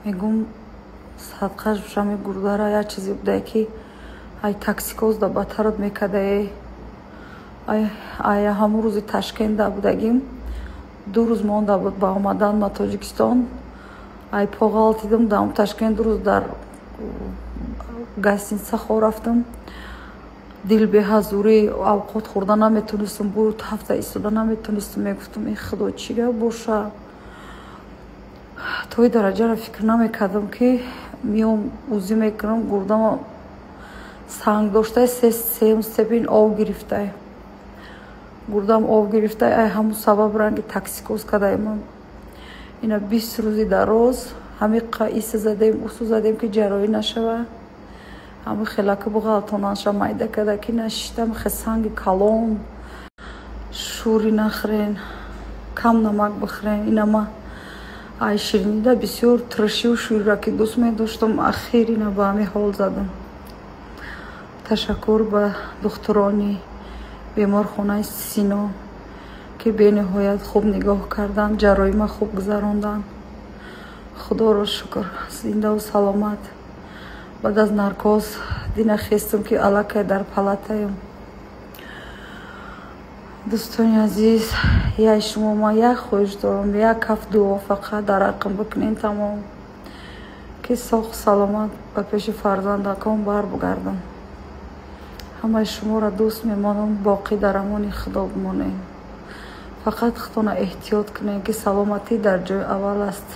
Мегум, садқаш бошам, гурдара як чизе будае, ки ай токсикоз да бадтарат мекардае. Ай ҳамун рӯзи Ташкента будагим, 2 рӯз монда буд ба омадан ба Тоҷикистон, ай по ғалтидам дар Ташкент, 2 рӯз дар гостиница хоб рафтам. Дил беҳазурӣ, авқот хӯрда наметонистам, буд ҳафта истода наметонистам. Мегуфтам: «Э, Худо, чӣ гап боша?» То и дараҷаро фикр намекардам, ки миём, УЗИ мекунам, гурдама санг доштай, сеюм степень об гирифтай, гурдам об гирифтай. Ай ҳамун сабаб ранги токсикоз кардаиман. Ина 20 рӯзи дароз ҳамиқа иса задем, усу задем, ки ҷарроҳӣ нашава. Ҳами хелаки буғалтонаша майда карда, ки нашиштам. Хе санги калон. Шӯрӣ нахӯрен, кам намак бихӯрен. Ина ма ай ширинида бисёр туршию шӯриро ки дӯст медоштам, ахир ина ба ҳамин ҳол задам. Ташаккур ба духтурони беморхонаи Сино, ки бениҳоят хуб нигоҳ карданд, ҷарроҳима хуб гузаронданд. Худоро шукр, зиндаву саломат. Баъд аз наркоз дина хестам, ки аллакай дар палатаем. Дӯстони азиз, яй шумо ман як хоҳиш дорам: як ҳафт дуо фақат дар ҳаққам бикунен, тамом, ки соғ саломат ба пеши фарзандакон баргардам. Ҳамаи шуморо дӯст мемонам, боқӣ дар амони Худо бимонед. Фақат худтона эҳтиёт кунед, ки саломатӣ дар ҷои аввал аст.